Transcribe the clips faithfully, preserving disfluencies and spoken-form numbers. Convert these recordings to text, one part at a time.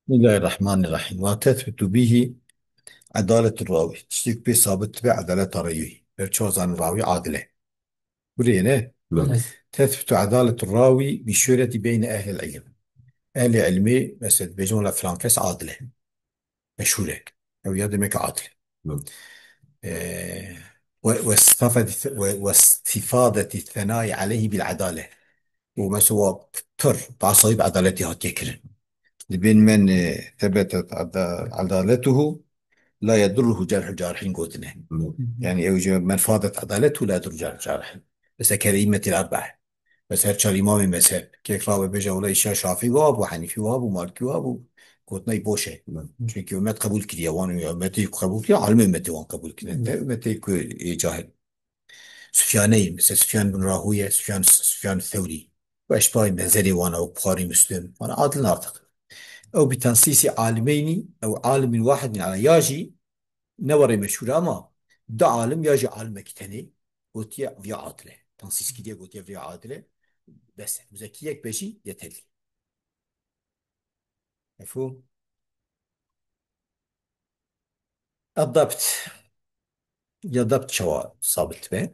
Bismillahirrahmanirrahim. Ve tethbitu bihi edaletur rawi. Tiştê ku pê sabit dibe edaleta rawî. Ber çawa zanin rawî adil e. Burê ne? Belê. Tethbitu edaletur rawi bi şuhreti beyne ehlil ilim. Ehlê ilmê, mesela, dibêjin wela filan kes adil e. Meşhûr e. Ew ya demek adil e. Belê. Ee, ve, ve istifadeti, ve, ve istifadeti thenai aleyhi bil adale. Û mesela pir bi esayî bi edaletê hatiye kirin. Dibên men, e, tebetet ada-, edaletuhu la yedurruhu cerhu carihîn gotine. Hı. Yani ew ji men fadet edaletuhu la yedurru cerhu carihîn. Mesela kere îmmetî erbe. Mesela her çar îmamê mezheb. Kek rabe bêje wela îşa Şafî wa bû, Henîfî wa bû, Malikî wa bû. Gotinayî boş e. Hı. Çünkü ümmet qebul kiriye. Wan ümmetê ku qebul kiriye, alim ümmetê wan qebul kiriye. Hı. Ne ümmetê ku, e, cahil. Sufyaneyî, mesela Sufyan bin Rahûye, Sufyan, Sufyan Thewrî. Û eşbahî mezerê wana û Buxarî, Muslim. Wana adil in artık. Ew bi tensîsî alimeynî, ew alimîn wahidîn ala ya jî ne werê meşhûr e ama du alim ya jî alimekî tenê gotiye viya adil e. Tensîs kiriye gotiye viya adil e. Bes e. Muzekî yek be jî yeterli. Mefhûm? Eddabt. Ya dabt çawa sabit be?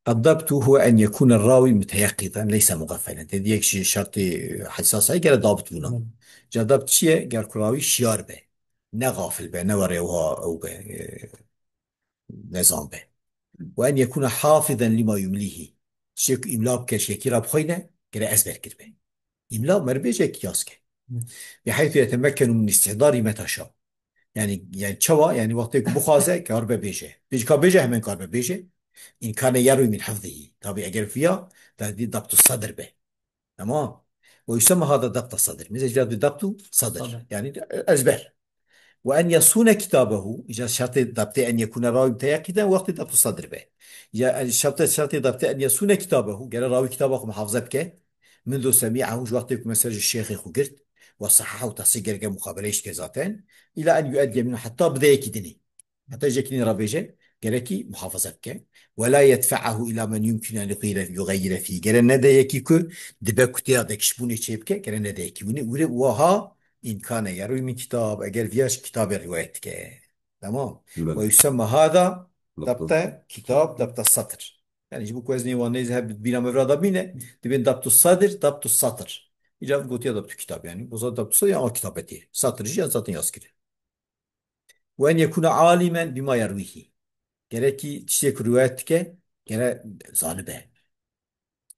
Eddabtu huve en yekûne rawî muteyeqîzen leyse mugaffelen. Te diyek jî şertê hesas e, gere dabit bûna. Hı. Ca dabt çi ye? Ger ku rawî şiyar be. Ne gafil be, ne were wiha ew be, e, nezan be. Ve en yekûne hafizen lima yumlîhî. Tiştê ku îmla bike, ji yekî re bixweyne, gere ezber kirbe. Îmla mer bêje ki yaz ke. Hı. Biheythu yetemekkenu min îstihdari meta şa. Yani, yani çawa? Yani wextê ku bixwaze, kar be bêje. Bêje ka bêje, hemen kar be bêje. În kane yerwî min hifzihî. Tabi eger viya, da dî dabtu sadr be. Tamam. Ve yusemma hada dabta sadr. Mesela jî dabtu sadr. Sadr. Yani ezber. Ve en yasûne kitabehu, îca şertê dabtê en yekûne rawî muteyeqîden wextê dabtu sadr be. Ya, şertê, şertê dabtê en yasûne kitabehu, gere rawî kitaba xwe muhafaza bike. Mindu semî'ehu, ji wextê ku mesela ji şêxê xwe girt, ve sahahu, tesî gereke muqabeleyê jî dike zaten. Îla en yueddiye minhu, heta bide yekî dinê. Heta ji yekî dinê re bêje, gerekî muhafaza bike. Ve la yedfe'ehu îla men yumkinu en yuxeyire-, yuxeyire fî. Gere nede yekî ku dibe ku têya dekişbûnê çêbike, gere nede yekî. Wî ne, wî re wiha îmkane ye. Rûy min kitab, eger viya ji kitabê rivayet dike. Tamam. Belê. Ve yusemma hada dabta kitab, dabta satr. Yani ji bo ku ez nê wan neyz her bîra me vira da bîne, dibên dabtu sadr, dabtu satr. Îca gotiye dabtu kitab yani. Bu zaten dabtu sadr ya kitap etiye. Satr jî ya zaten yaz kiriye. Ve en yekûne alimen bima yerwîhî. Gerekî tiştê ku rivayet dike, gere zanibe.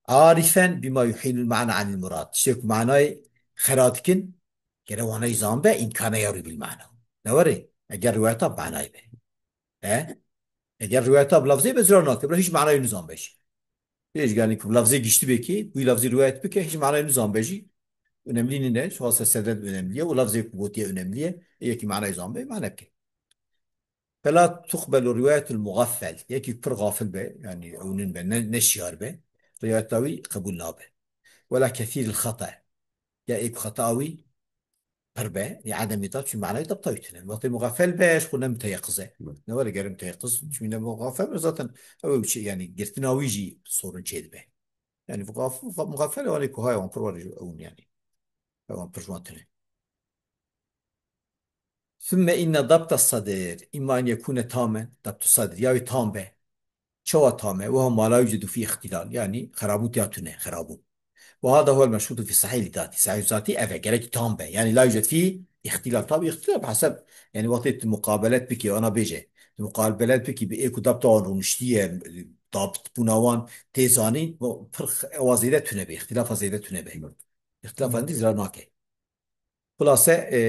Arifen bima yuhîlul ma'na anil murad. Tiştê ku manayê xera dikin, gere wanayî zanbe, îmkane yerwî bil ma'na. Ne were? Eger rivayeta manayê be. He? Eger rivayeta bi lafzê be, zirar nake, bira hiç manayê nizanbe jî. Pêş, yani ku lafzê giştî bê ki, wî lafzê rivayet bike, hiç manayê nizanbe jî. Önemli nîne, şuxase sedet önemli ye, û lafzê ku gotiye önemli ye, yekî manayê zanbe, mane bike. Fela tuqbelu riwayetul mugaffel. Yekî pir gafil be, yani ew nin be, ne, ne şiyar be, rivayeta wî qebûl nabe. Wela kesîril xata. Ya ê ku xeta wî pir be, ya edemî da, çi manayê dabta wî tune. Wextê mugaffel be, ji xwe ne muteyeqiz e. Hı. Ne were gere muteyeqiz, çi ne mugaffel be, zaten ew şey, yani girtina wî jî sorun çê dibe. Yani mugaf-, mugaffel e, wanê ku haya wan pir were ji ew yani. Ewan pir ji wan tune. Sümme inne dabta sadir, imma en yekûne tamen, dabtu sadir, ya wê tam be. Çawa tam e? Weha ma la yucedu fî îxtîlal, yani xerabûn tiya tune, xerabûn. Ve hada huwel meşrutu fî sahîhî zatî. Sahîhî zatî ev e, gerek tam be. Yani la yuced fî îxtîlal. Tabi îxtîlal bi heseb, yani wextê tu muqabelet bikî, ana bêje. Tu muqabelet bikî, bi ê ku dabta wan rûniştiye, dabit bûna wan tê zanîn, bu pir ewa zêde tune be, îxtîlafa zêde tune be. Îxtîlafa hindî zirar nake. Xulase, e,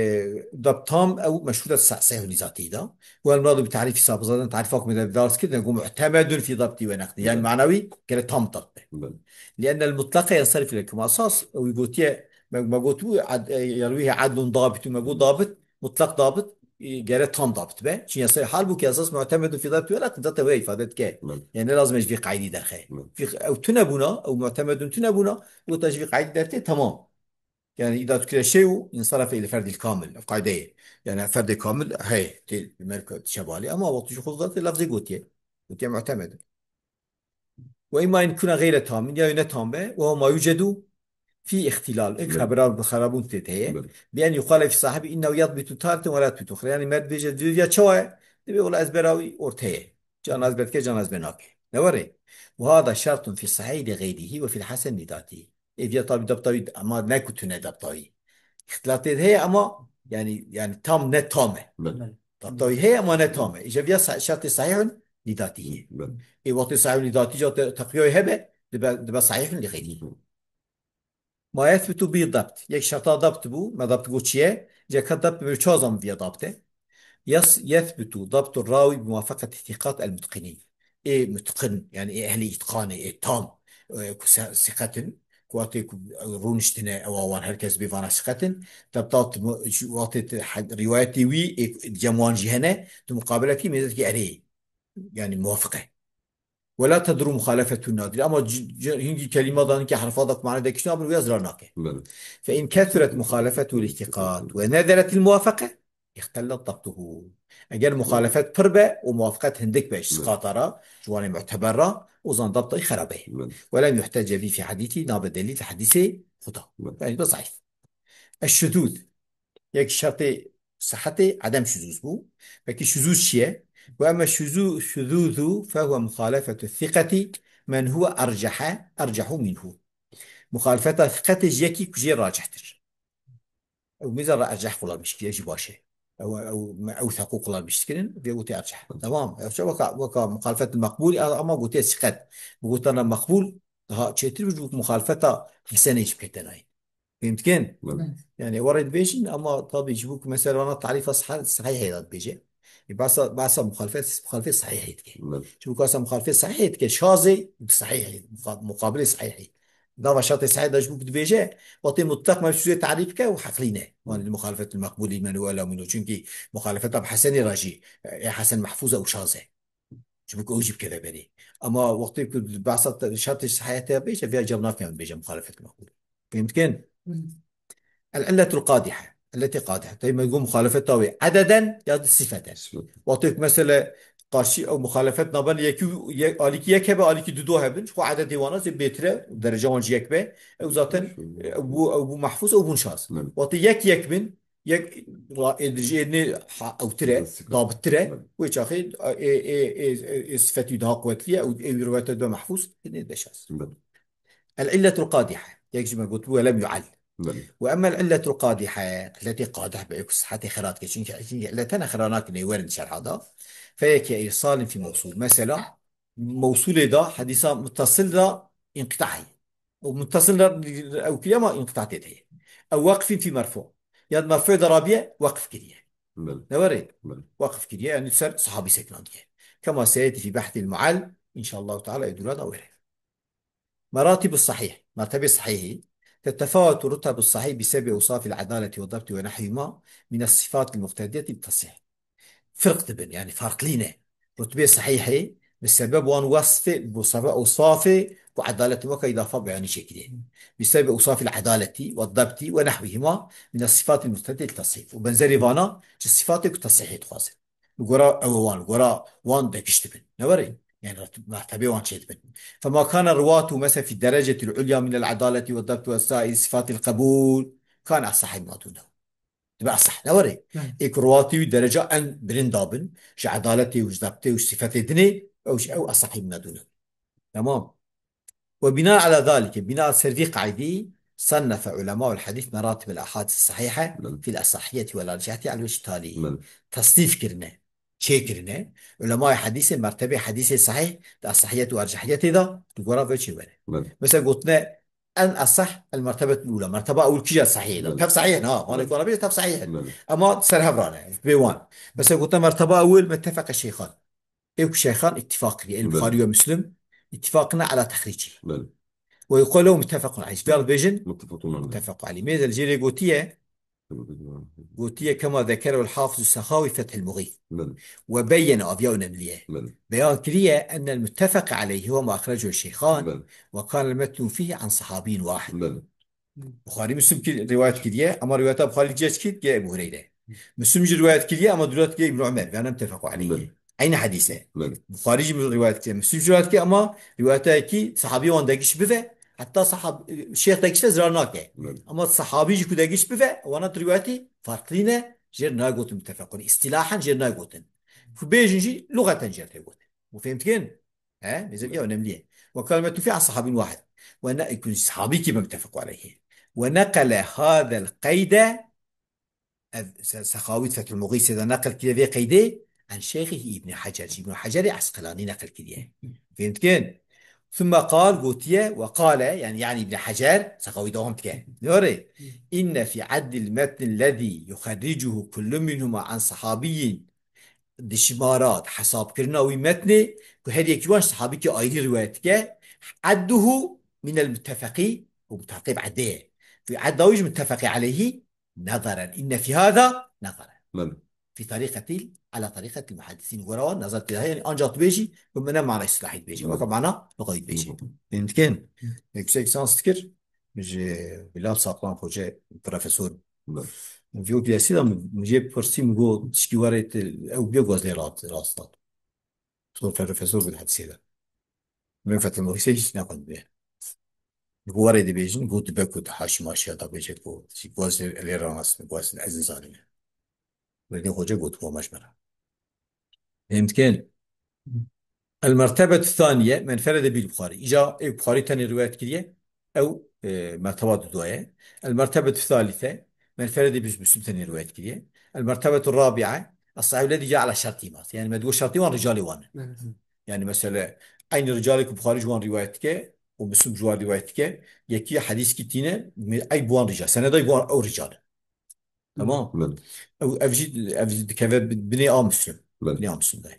dab tam ew meşhûr e se-, sehûnî zatî da. Wal muradu bi tarîfî sabit, zaten tarîfa ku me de dars kirdine, ku mu'temedun fî dabtî ve neqdî. Yani Evet. manawî gere tam dabt be. Evet. Li'ennel mutlaqe yenserifu ile hukm esas, ew gotiye, me, me gotibû ad-, e, yerwîhe adlun dabitû, me got dabit, mutlaq dabit, e, gere tam dabit be. Çin yenserifu, halbûkî esas mu'temedun fî dabtî ve neqdî, zaten wê îfade dike. Evet. Yani ne lazim e ji vî qaydî derxe. Evet. Vî, ew tune bûna, ew mu'temedun tune bûna, gota ji vî qaydî dertê, tamam. Yani îda dikire şey û insarafe île ferdil kamil. Ev qaydeyê. Yani ferdê kamil hey, tê merka şebalê. Ama wextî ji xwe zaten lafzê gotiye. Gotiye mu'temed. Ve imma in kuna gayre tamin, ya ne tam be, ve ma yucedu fî îxtîlal, ê xebera bi xerabûn tê de heye. Bi en yuqale fî sahibi innehu yadbitu tareten ve la yadbitu uxra. Yanî me dibêje, divê viya çawa ye? Divê wela ezbera wî orteye. Can ez berdike, can ez bê nake. Ne were? Û hada şertun fî sahî li xeyrîhî ve fîl hesen li datîhî. Ê viya tabî dabta wî, ama ne ku tune dabta wî. Îxtîlatê de heye ama, yanî, yanî tam ne tam e. Dabta wî heye ama ne tam e. Îja viya sa-, şertê sahîhun li datîhî. Ê wextê sahîhun li datî ca te-, teqiyayê hebe, dibe, dibe sahîhun li xeyrîhî. Ma yethbutu bi dabt. Yek şerta dabt bû, me dabt got çi ye? Ca ka dabt bi çawa zam viya dabt e? Yas-, yethbutu dabtu rawi bi muwafaqeti thiqat el mutqinin. Ê mutqin, yanî ê ehlî îtqanê, ê tam, e, ku se-, siqet in, ku wextê ku rûniştine, ewa wan her kes bê vana siqet in, dabta tu mu-, ji wextê tu he-, rîwayetê wî, ê cem wan jî hene, tu muqabele kî mêze dikî erê, yanî muwafiq e. Wela teduru muxalefetu nadir. Ama c-, c-, hingî kelîma da, hingî herfa da ku mane de kiştin abin, wî ez ra nake. Belê. Fe in kethuret muxalefetu lîtiqat ve nederet il muwafaqe, ixtellet dabtuhu. Eger muxalefet pir be û muwafaqet hindik be, ji siqata ra, ji wanê muteber ra, o zaman dabta wî xerabe ye. Belê. Ve lem yuhtece bî fî hadîsî, nabe delîl li hadîsê xwe da. Belê. Yanî bi zayîf. Eşşuzûz. Yek şertê sihetê edem şuzûz bû. Peki şuzûz çi ye? Ve emme şuzû-, şuzûzû fehuve muxalefetu siqetî men huve ercehe, ercehu minhu. Muxalefeta siqetê ji yekî ku jê racihtir. Ew mêza re erceh kullanmış kiriye, jî baş e. Ew, ew, ew theqû kullanmiş dikirin, vê wotê erceh. Tamam. Ew çawa weka, weka muxalefet meqbûl, ama gotiye siqet. Bi gotana meqbûl, daha çêtir bi ji bo muxalefeta hesenê jî bikete nayê. Fehim dikin? Belê. Yanî, were dibêjin, ama tabî ji bo ku mesela wana tarîfa sah-, sahîhê de dibêje. E, behsa, behsa muxalefet, muxalefet sahîhê dike. Belê. Ji bo ku behsa muxalefet sahîhê dike, şazê sahîhê, muqa-, muqabilê sahîhê. Dava şertê sahîh de ji bo ku dibêje, wextê mutlaq me şuzê tarîf bike û heqlî ne. Wan li muxalefet meqbûlî men wela mîno. Çunkî muxalefeta bi hesenê re jî, e, hesen mehfûz e û şaz e. Ji bo ku ew jî bikeve berê. Ama wextê ku behsa te-, şertê sihayetê ya bêje, vêya cem nakin bêje muxalefet meqbûl. Fehim dikin? Hmm. El illetul qadihe. Illetê qadihe. Tabii me got muxalefeta wê ededen ya da sifeten. Sifet. Wextê ku mesele qarşî ew muxalefet naben yekî, ye-, alîkî yek hebe, alîkî du do hebin. Ji xwe ededê wana zê bêtir e, derece wan jî yek be. Ew zaten, Şöyle. e, ew bû, ew bû mehfûz, ew bûn şaz. Evet. Wextê yek yek bin, yek ra-, ê dijêrnê ha-, ewtir e, Nasıl? Dabittir e, Evet. Wê çaxê, ê, ê, ê, ê, ê sifetî daha quwetlî ye, ew, ê wî rivayete do mehfûz, ê nê de şaz. Evet. El illetul qadihe. Yek ji me gotibû, "Ve lem yu'al." Evet. Ve emmel illetul qadihe, illetê qadih be, ku sihetê xera dike. Çünkü, çünkü illet hene xera nakin, ê werin şerha da. Feyeke irsalin fi mevsul. Mesela, mevsulê da, hadîsa muttasil da, inqita heye. Û muttasil da, ew kiriye ama inqita tê de heye. Ew waqfin fi merfu. Ya merfu da rabiye, waqf kiriye. Belê. Ne were? Belê. Waqf kiriye, yani ser sahabî sekinandiye. Kema seyeti fi behthil mual, inşallah teala, ê dûra da were. Meratibu sahih, mertebê sahihî, tetefawatu rutabu sahih bi sebebi usafil adaleti ve dabti ve nahwima min as-sifatil muqtediyeti bi tasih. Firq dibin, yani farklî ne. Rutbê sahihê bi sebeb wan wasfê, bi sebeb usafê ku edalet weka îdafa beyanî çêkirî. Bi sebeb usafil edaletî ve dabtî ve nahwihima min as-sifatil muqtediyeti tasih. Û benzerî vana ji sifatê ku tasihê dixwazin. Li gora ew wan, li gora wan degiş dibin. Ne were? Yani ret-, mertebê wan çê dibin. Fema kana ruwatu mesela fi derecetil ulya minel adaleti ve dabt ve sair sifatil qebul, kana asahî ma dûnehu. Dibe esah, ne were? Yani. Ê ku ruwatê wî dereca en bilind dabin, ji edaletê û ji dabtê û ji sifetê dinê, ew ji ew esahî ma dûnehu. Tamam. Ve bina ala zalike, bina ser vî qaydî, sannefe ulema el hadîs meratib el ahadîs sahihe Belê. Fil esahiyeti ve ercehiyeti el wecih talî. Belê. Tasnîf kirine, çêkirine. Ulemayê hadîsê mertebê hadîsê sahih di esahiyet û ercehiyetê de di gora vê çê were. Belê. Mesela gotine en esah el mertebet ula. Merteba ewil kîja sahih e? Belê. Tev sahih ne, ha. Vanê Belê. Gora bê tev sahih e. Belê. Ama ser hev rane. Bê wan. Mesela gotine merteba ewil mettefeke şeyhan. Ew ku şeyxan îttifaq kiriye, el Belê. Buxarî ve Muslim îttifaq ne ala texrîcî. Belê. Ve yuqalu muttefaqun aleyh. Ji bîya dibêjin Muttefaqun aleyh. Muttefaqun aleyh. Mêzel jê rê gotiye, Tabii, tabii. Gotiye kema zekere el Hafiz Sehawi Fethil Muğîth. Belê. Ve beyyene, aviya önemliye. Belê. Beyan kiriye ennel muttefaq aleyhi huve ma ahrecu şeyxan Belê. Ve kanel metnu fihi an sahabiyyin wahid. Belê. Buxarî Muslim kir-, rivayet kiriye, ama rivayeta Buxarî cih kir, ge Ebu Hureyre. Muslim jî rivayet kiriye, ama rivayet ge Ibn Umer, ve ne muttefaqu aleyhi. Belê. Aynı hadîse. Belê. Buxarî jî rivayet kiriye, Muslim jî rivayet kiriye, ama rivayeta ki sahabî wan degiş bive, Heta sahab-, şêx de gişte zirar nake. Evet. Ama sahabî jî ku de giş bive, wana di rîwayetî farklî ne, jêr nayê gotin muttefequn. Îstilahen jêr nayê gotin. Ku bêjin jî, lugeten jêr tê gotin. Bu fehmtikin? He? Mesela ya önemli. Ve kalimetu fi an sahabin wahid. Ve ne, kun sahabî ki muttefequ aleyhi. Ve nekale hadel qeyde Ev Se-, Sexawî di Fethul Muxîsê de neqil kiriye vê qeydê, en Şeyhih Îbnî Hecer, ji Îbnî Hecerê Esqelanî neqil kiriye. Fehmtikin? Thumme qal, gotiye, ve qale, yani, yani Îbnî Hecer, Sexawî dewam dike. Diyor, inne fi addil metni lezî yuxerricuhu kullu minhuma an sahabiyyin, di şimara, di hesabkirina wî metnê, ku her yekî wan ji sahabîkî ayrî rivayet dike, adduhu minel muttefeqî, û muttefeqî bi eddê ye. Fi edda wî ji muttefeqî aleyhî, نظرا، إن في هذا نظرا. Belê. في طريقة، على طريقة المحدثين. Gora wan nazar tê de heye, yani ancak tu bêjî, bi mene mana îstîlahî dibêjî. Belê. Weka mana luxawî dibêjî. Hı hı. Fehmtikin? Hı. Yüksek lisans dikir, ji Bilal Saklan Hoca profesor. Belê. Vî û piyasî de min jê pirsî, min got, tişkî were te, ew bê goz lê rast, rast dat. Profesor, profesor bû di hedisê de. Min Fethul Muxîsê hiç neqund bê. Ji bo werê dibêjin, got dibe ku di haşî maşiya da bêje ku jî guaz lê ranas, guaz ez nizanim. Werdê Xoce got, "Wa me ji me re." Fehmtikin? El mertebetü thaniye, men ferede bil Buxarî. Îca ê Buxarî tenê rivayet kiriye, ew, e, merteba dudoye. El mertebetü thalithe, men ferede bil Müslim tenê rivayet kiriye. El mertebetü rabi'e, es-sahîhü lezî ca ala şertî mat. Yani me digo şertî wan, ricalê wan. Evet. Yani mesela, eynî ricalê ku Buxarî ji wan rivayet dike û Muslim ji wan rivayet dike, yekî hedîskî tîne, me-, ey bi wan rica, seneda bi wan ew rical e. Tamam. Belê. Ew, ev jî, ev jî dikeve bi-, binê a Muslim. Belê. Binê a Muslim de.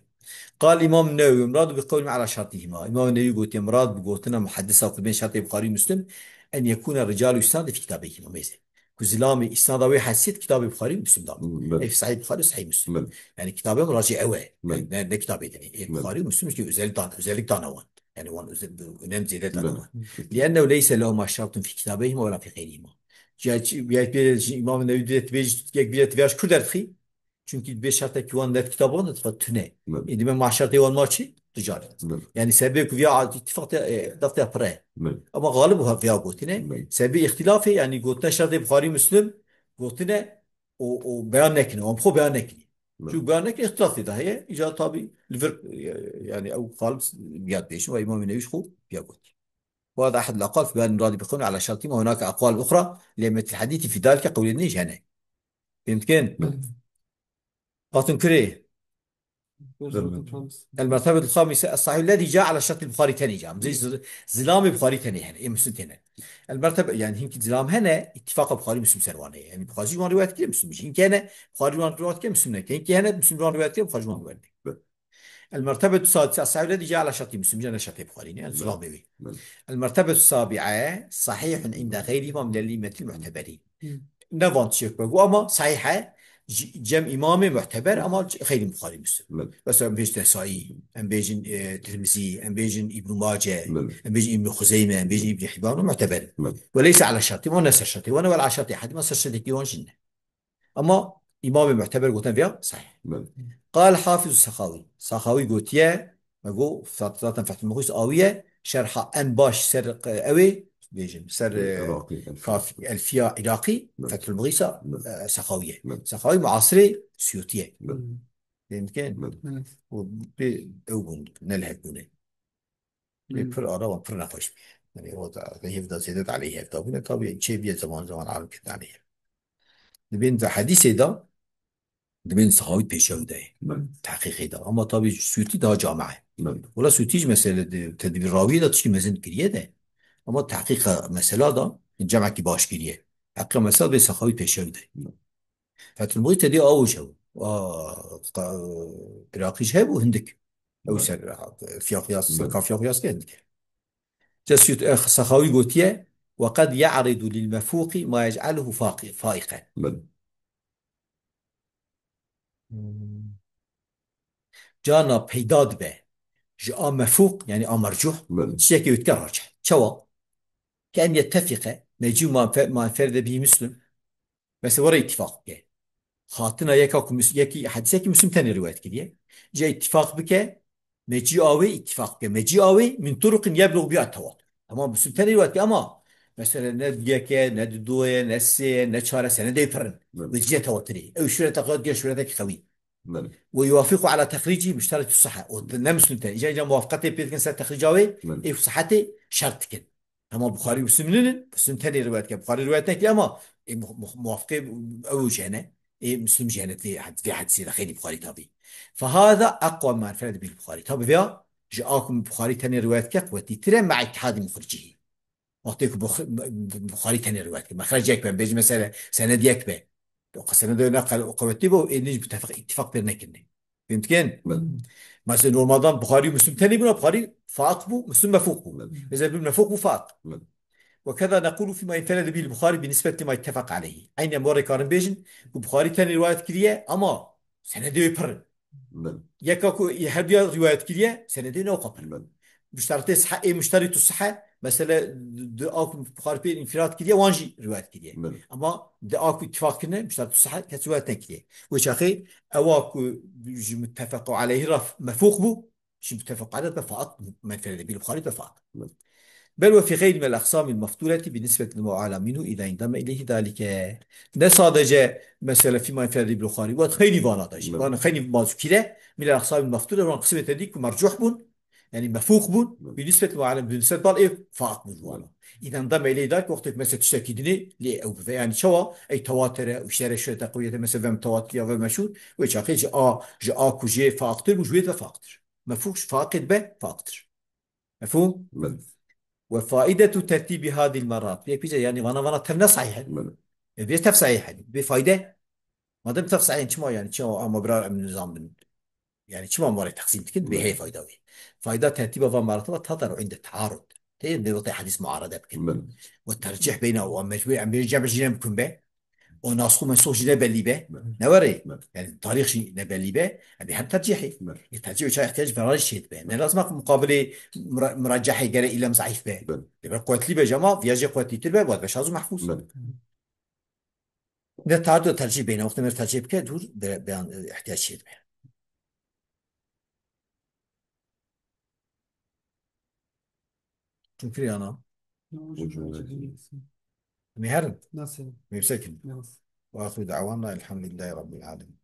Qal Îmam Newewi, murad bi qewlî ala şertîhima. Îmam Newewi gotiye, murad bi gotina muheddisa ku bên şertê Buxarî û Muslim, en yekûne ricalu îsnadî fî kitabeyhima. Mêze. Ku zilamê îsnada wê hesiyet kitabê Buxarî û Muslim da. Hmm, belê. Ev Sahîh Buxarî û Sahîh Muslim. Belê. Yani kitabê em racî ew e. Belê. Ne, ne kitabê dinê. E, belê. Buxarî û Muslim ki özellik dan, özellik dana wan. Yani wan özel, önem zêde dana wan. Belê. Liennehu leyse lehuma şertun fî kitabeyhima wela fî xeyrihima. Ya, ya, ya, Îmam Newewi dibêje, yek bîre tu vêya ji kur derdixî? Çünkü bê şertekî wan net kitaba wan de tune. Belê. Ê, dime ma şertê wan ma çi? Rical. Belê. Yani sebê ku viya îttifaq te, e, daf te pire. Belê. Ama galib ha-, viya gotine. Belê. Sebê îxtilafê, yani gotine şertê Buxarî Muslim gotine û, û beyan nekine. Wan xwe beyan nekine. Belê. Çünkü beyan nekine îxtilaf tê de heye. Îca tabî li vir, e, yani ew galib viya dibêjin ve Îmam Newewi xwe viya gotî. Ve hada ehad el-aqwal fi beyan muradî bi qewlî ala şertî ma hunaka aqwal uxra li emmetil hadîsî fi dalike qewlê din jî hene. Fehmtikin? Belê. Hatin kurê. Buyurun. El mertebetul xamise, es-sahîhü lezî ca ala şertil Buxarî tenê ca. Zî-, zilamê Buxarî tenê hene, ê Muslim têne. El mertebe, yani hinkî zilam hene, îttifaqa Buxarî Muslim ser wan heye. Yani Buxarî ji wan rivayet kiriye, Muslim jî. Hinkî hene, Buxarî ji wan rivayet kiriye, Muslim neke. Hinkî hene, Muslim ji wan rivayet kiriye, Buxarî ji wan rivayet neke. El mertebetu sadise, es-sahîhü lezî ca ala şertî Muslim, ca ala şertî Buxarî, yani zilamê wî. Belê. El mertebetu sabi'e, sahîhun inde xeyrîhima minel îmmetil mu'teberîn. Hı. Ne van tiştek be, ama sahîh e, c-, cem îmamê mu'teber ama xeyrî Buxarî Muslim. Belê. Mesela em bêjin Nesai, em bêjin, e, Tirmizî, em bêjin Îbn Mace, belê, em bêjin Îbn Xuzeyme, em bêjin Îbn Hibban û mu'teber. Belê. Ve leyse ala şertî, wan ne ser şertê wan e, ve ala şertî ehadî, ser şertê kî wan jî ne. Ama îmamê mu'teber gotin viya sahîh. Belê. Qal Hafiz Sexawî. Sexawî gotiye, me got, zat-, zaten Fethul Muxîs awiye, şerha en baş ser, e, ew ê, bêjin, ser, e, Iraqî, Elfiya. Kaf-, Elfiya Iraqî, belê, Fethul Muxîsa, belê, e, Sexawî ye. Belê. Sexawî muasirê Suyutî ye. Belê. Fehmtikin? Belê. Belê. Û pê ew bûn, ne li hev bûne. Pê, hmm, pir ara wan pir nexweş bû. Yani o da, hevda zêde de aleyh hevda bûne. Tabii çê bîye zaman zaman alim kirine aleyh. Dibên de hedîsê de, dibên Sexawî pêşew de ye. Belê. Tehqîqê de. Ama tabii Sûtî daha came ye. Belê. Wela Sûtî ji mesele de, tedbîr rawiyê de tişkî mezin kiriye de. Ama tehqîqa mesela da cemekî baş kiriye. Tehqîqa mesela bê Sexawî pêşew de. Belê. Fethul Muxît tedê awo ji hev. Aa, qa-, Iraqî ji hev û hindik. Ew ser, fiya xuyas, ser, belê, kafiya xuyas ke hindik. Ca Suyut-, eh, Sexawî gotiye, "Ve qed ye'ridu lil mefûqî ma yec'aluhu faqî-, faiqen." Belê. Hmm. Carna peyda dibe ji a mefûq, yani a mercuh, belê, tiştekê wê dike racih. Çawa? Ke en yettefîqe, mecî ma fe-, ma ferde bî Muslim. Mesela were îttifaq bike. Hatina yeka ku Mus-, yekî, hedisekî Muslim tenê rivayet kiriye. Ca îttifaq bike, mecî awê îttifaq bike. Mecî awê min turuqin yebluğ biha tewatur. Tamam, Müslüm tenê rivayet kir ama mesela ne di yek e, ne di du ye, ne sê ye, ne çar e, senedê pir in. Belê. Wê cihê tewatirê. Ew şûreta xwe diye şûretekî qewî. Belê. Ve yuwafiqu ala tehrîcî muşteretu sihe. O ne Müslüm tenê. Îca, îca muwafaqetê pê dikin ser tehrîca wê, Belê. Ê sihetê şert dikin. Hema Buxarî û Müslim nînin, Müslim tenê rivayet kir. Buxarî rivayet nekiriye ama, e, mu-, mu-, muwafaqê ew jî hene. Ê Müslim jî hene tê had-, vê hadisê de xeynî Buxarî tabî. Fehâzâ eqwa mimma enferede bîl Buxarî. Tabî vêya ji a ku Buxarî tenê rivayet kir, qwetîtir e, me'a ittihadî muxricihî. Wextê ku Bux-, Buxarî tenê rivayet kir. Mexrec yek be, bêjin mesela sened yek be. O qe-, senedê ne qe-, o qewetî be, ê nîj muttefeq, îttifaq pêr nekirine. Fehim dikin? Belê. Mesela normaldan Buxarî û Müslim tenê bûna, Buxarî faiq bû, Müslim mefûq bû. Belê. Mesela bir mefûq bû faiq. Belê. Ve keza nekulu fîma inferede bîl Buxarî bi nisbet lima ittefak aleyhî. Eynî em were karin bêjin ku Buxarî tenê rivayet kiriye ama senedê wê pir in. Belê. Yeka ku her duya rivayet kiriye, senedê ne weka pir in. Belê. Muşteretê sihe, ê muşteretu sihe, mesela di a ku Buxarî pê înfirat kiriye, wan jî rivayet kiriye. Belê. Ama di a ku îttifaq kirine, muşteretu sihe kes rivayet nekiriye. Wê çaxê ewa ku ji muttefequ aleyhî re mefûq bû, ji muttefequ aleyhî be faiq, mimma enferde bîl Buxarî be faiq. Belê. Bel ve fî xeyrî minel aqsamil mefdûleti bi nisbet lima ala minhu îza indeme ileyhî zalike. Ne sadece mesela fîma enferde bîl Buxarî, ve xeynî vana da jî. Belê. Vana xeynî mazûkîre, minel aqsamil mefdûle, wan qismê te dî ku mercuh bûn, yani mefûq bûn, Belê. Bi nisbet lima ala, bi nisbet bal ê faiq bûn ji wana. Belê. Îza indeme ileyhî zalike, wextê ku mesela tiştekî dinê lê ew bibe. Yani çawa? Ey tewatir e, û şere şûreta qewiyete, mesela ve mutewatîr ya ve meşhûr, wê çaxê ji a, ji a ku jê faiqtir bû, ji wê de faiqtir. Mefhûm, faqid be, faqdir. Mefhûm? Belê. Ve faidetu tertîbi hadil merat. Yek pîce, yani vana, vana tev ne sahih in. Belê. E, bir tev sahih in. Bir fayde. Madem tev sahih in, çima yani, çima ama birar em nizam bin? Yani çima marê teqsîm dikin? Belê. Bir hey fayda wî. Fayda tertîba van merata ve tadaru inde taarud. Tê de wextê hadis muarede bikin. Belê. Ve tercih beyna, ve mecbur em bir cem jî ne mümkün be. O nasxû mensûx jî ne belî be. Belê. Ne were? Belê. Yani tarîx jî ne belî be. Em ê hem tercihê. Belê. E, tercih uça ihtiyac verarî şêt be. Ne lazim e muqabilê mura-, muracehê gere îlem zayıf be. Belê. Lê ber quwetlî be jama, viya jê quwetlîtir be, wad be şaz û mehfûz. Belê. Ne taarud tercih beyne, wextê me tercih bike, dûr be, beyan, e, ihtiyac şêt be. Çûn kir yana? Yok, hocam, bence değil. Em ê herin? Nasıl? Em ê bisekin. Nasıl? Ve ahiru da'wana elhamdülillahi rabbil alemin.